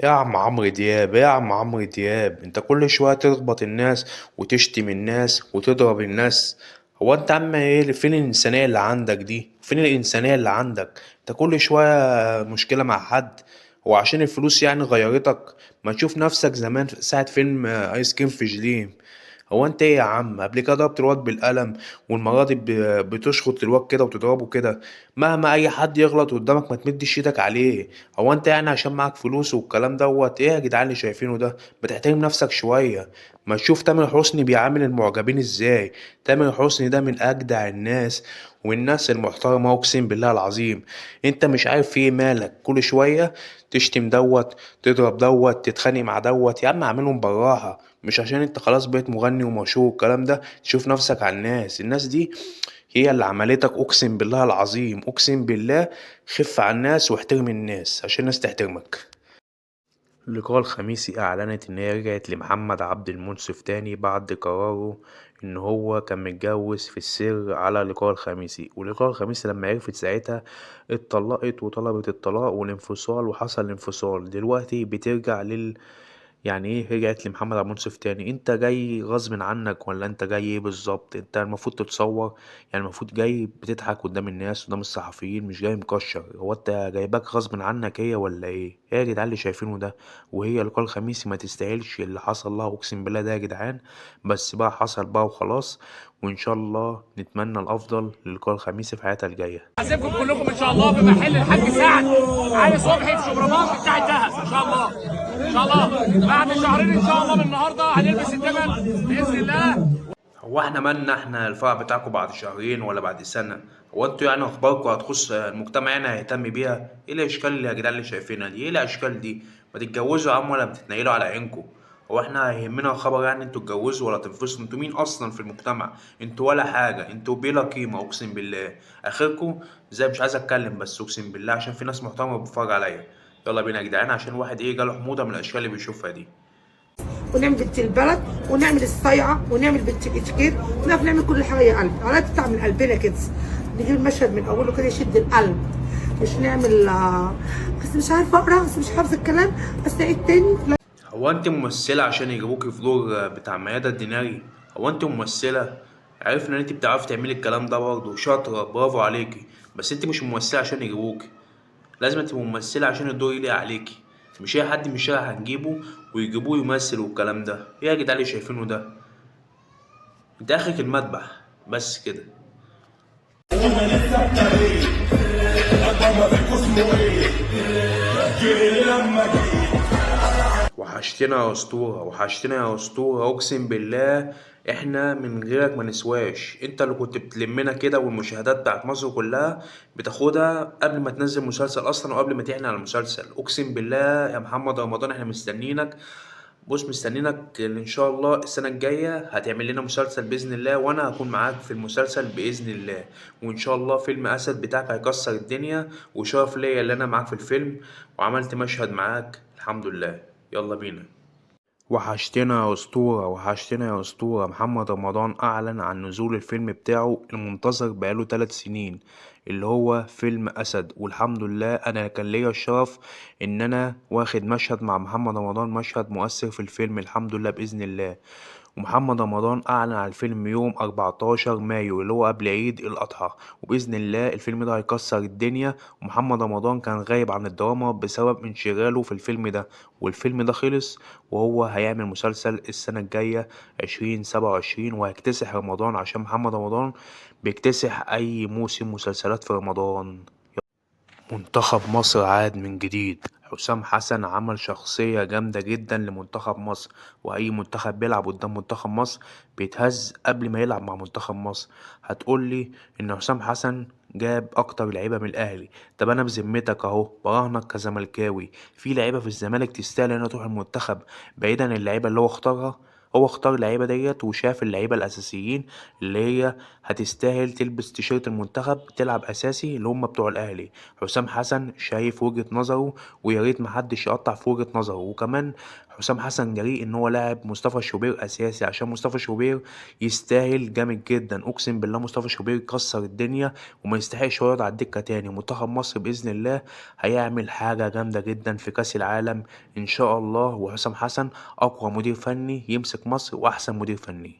يا عم عمرو دياب، يا عم عمرو دياب، انت كل شوية تخبط الناس وتشتم الناس وتضرب الناس. هو انت يا عم ايه؟ فين الانسانية اللي عندك دي؟ فين الانسانية اللي عندك؟ انت كل شوية مشكلة مع حد. هو عشان الفلوس يعني غيرتك؟ ما تشوف نفسك زمان ساعة فيلم ايس كريم في جليم. هو انت ايه يا عم؟ قبل كده ضربت الواد بالقلم، والمرة دي بتشخط الواد كده وتضربه كده. مهما اي حد يغلط قدامك ما تمدش ايدك عليه. هو انت يعني عشان معاك فلوس والكلام دوت؟ ايه يا جدعان اللي شايفينه ده؟ ما تحترم نفسك شوية. ما تشوف تامر حسني بيعامل المعجبين ازاي. تامر حسني ده من اجدع الناس والناس المحترمة، اقسم بالله العظيم. انت مش عارف في ايه، مالك كل شوية تشتم دوت، تضرب دوت، تتخانق مع دوت؟ يا عم اعملهم بالراحة. مش عشان انت خلاص بقيت مغني ومشهور والكلام ده تشوف نفسك على الناس. الناس دي هي اللي عملتك، اقسم بالله العظيم، اقسم بالله. خف على الناس واحترم الناس عشان الناس تحترمك. لقاء الخميسي اعلنت ان هي رجعت لمحمد عبد المنصف تاني بعد قراره ان هو كان متجوز في السر على لقاء الخميسي، ولقاء الخميسي لما عرفت ساعتها اتطلقت وطلبت الطلاق والانفصال، وحصل الانفصال. دلوقتي بترجع لل يعني ايه رجعت لمحمد عبد المنصف تاني؟ انت جاي غصب عنك ولا انت جاي ايه بالظبط؟ انت المفروض تتصور، يعني المفروض جاي بتضحك قدام الناس قدام الصحفيين، مش جاي مكشر. هو انت جايباك غصب عنك هي ولا ايه؟ ايه يا جدعان اللي شايفينه ده؟ وهي لقاء الخميسي ما تستاهلش اللي حصل لها، اقسم بالله ده يا جدعان. بس بقى حصل بقى وخلاص، وان شاء الله نتمنى الافضل للقاء الخميسي في حياتها الجايه. عازمكم كلكم ان شاء الله في محل الحاج سعد علي صبحي في شبرمات بتاع الذهب ان شاء الله. ان شاء الله بعد شهرين ان شاء الله من النهارده هنلبس الدبل باذن الله. هو احنا مالنا احنا الفرع بتاعكم بعد شهرين ولا بعد سنة؟ هو انتوا يعني اخباركم هتخص المجتمع يعني هيهتم بيها؟ ايه الاشكال اللي يا جدعان اللي شايفينها دي؟ ايه الاشكال دي؟ ما تتجوزوا يا عم ولا بتتنيلوا على عينكم. هو احنا هيهمنا خبر يعني انتوا تتجوزوا ولا تنفصلوا؟ انتوا مين اصلا في المجتمع؟ انتوا ولا حاجة، انتوا بلا قيمة اقسم بالله. اخركم زي مش عايز اتكلم بس اقسم بالله عشان في ناس محترمة بتتفرج عليا. يلا بينا يا جدعان عشان واحد ايه جاله حموضة من الاشكال اللي بيشوفها دي. ونعمل بنت البلد ونعمل الصيعه ونعمل بنت الاتيكيت، نعرف نعمل كل حاجه يا قلب. على تطلع من قلبنا كده، نجيب المشهد من اوله كده يشد القلب، مش نعمل بس مش عارفه اقرا، بس مش حافظه الكلام، بس اعيد تاني. لا. هو انت ممثلة عشان يجيبوكي في دور بتاع ميادة الديناري؟ هو انت ممثلة؟ عرفنا ان انت بتعرفي تعملي الكلام ده برضه، شاطرة برافو عليكي، بس انت مش ممثلة عشان يجيبوكي. لازم تبقي ممثلة عشان الدور يليق عليكي، مش اي حد من الشارع هنجيبه ويجيبوه يمثل والكلام ده. ايه يا جدعان اللي شايفينه ده؟ انت اخرك المذبح بس كده. وحشتنا يا اسطوره، وحشتنا يا اسطوره، اقسم بالله احنا من غيرك ما نسواش. انت اللي كنت بتلمنا كده، والمشاهدات بتاعت مصر كلها بتاخدها قبل ما تنزل مسلسل اصلا وقبل ما تعلن على المسلسل. اقسم بالله يا محمد رمضان احنا مستنيينك. بص مستنيينك ان شاء الله السنه الجايه هتعمل لنا مسلسل باذن الله، وانا هكون معاك في المسلسل باذن الله، وان شاء الله فيلم اسد بتاعك هيكسر الدنيا، وشرف ليا اللي انا معاك في الفيلم وعملت مشهد معاك الحمد لله. يلا بينا. وحشتنا يا اسطوره، وحشتنا يا اسطوره. محمد رمضان اعلن عن نزول الفيلم بتاعه المنتظر بقاله 3 سنين اللي هو فيلم اسد، والحمد لله انا كان ليا الشرف ان انا واخد مشهد مع محمد رمضان، مشهد مؤثر في الفيلم الحمد لله باذن الله. ومحمد رمضان اعلن عن الفيلم يوم 14 مايو اللي هو قبل عيد الاضحى، وباذن الله الفيلم ده هيكسر الدنيا. ومحمد رمضان كان غايب عن الدراما بسبب انشغاله في الفيلم ده، والفيلم ده خلص وهو هيعمل مسلسل السنة الجاية 2027 وهيكتسح رمضان، عشان محمد رمضان بيكتسح أي موسم مسلسلات في رمضان. منتخب مصر عاد من جديد. حسام حسن عمل شخصية جامدة جدا لمنتخب مصر، وأي منتخب بيلعب قدام منتخب مصر بيتهز قبل ما يلعب مع منتخب مصر. هتقولي إن حسام حسن جاب أكتر لعيبة من الأهلي، طب أنا بذمتك أهو براهنك كزملكاوي في لعيبة في الزمالك تستاهل إنها تروح المنتخب بعيدا عن اللعيبة اللي هو اختارها؟ هو اختار اللعيبة ديت وشاف اللعيبة الاساسيين اللي هي هتستاهل تلبس تيشيرت المنتخب تلعب اساسي، اللي هم بتوع الاهلي. حسام حسن شايف وجهة نظره، ويا ريت محدش يقطع في وجهة نظره. وكمان حسام حسن جريء ان هو لاعب مصطفى شوبير اساسي، عشان مصطفى شوبير يستاهل جامد جدا. اقسم بالله مصطفى شوبير كسر الدنيا وما يستحقش هو يقعد على الدكة تاني. منتخب مصر باذن الله هيعمل حاجة جامدة جدا في كاس العالم ان شاء الله. وحسام حسن اقوى مدير فني يمسك مصر واحسن مدير فني.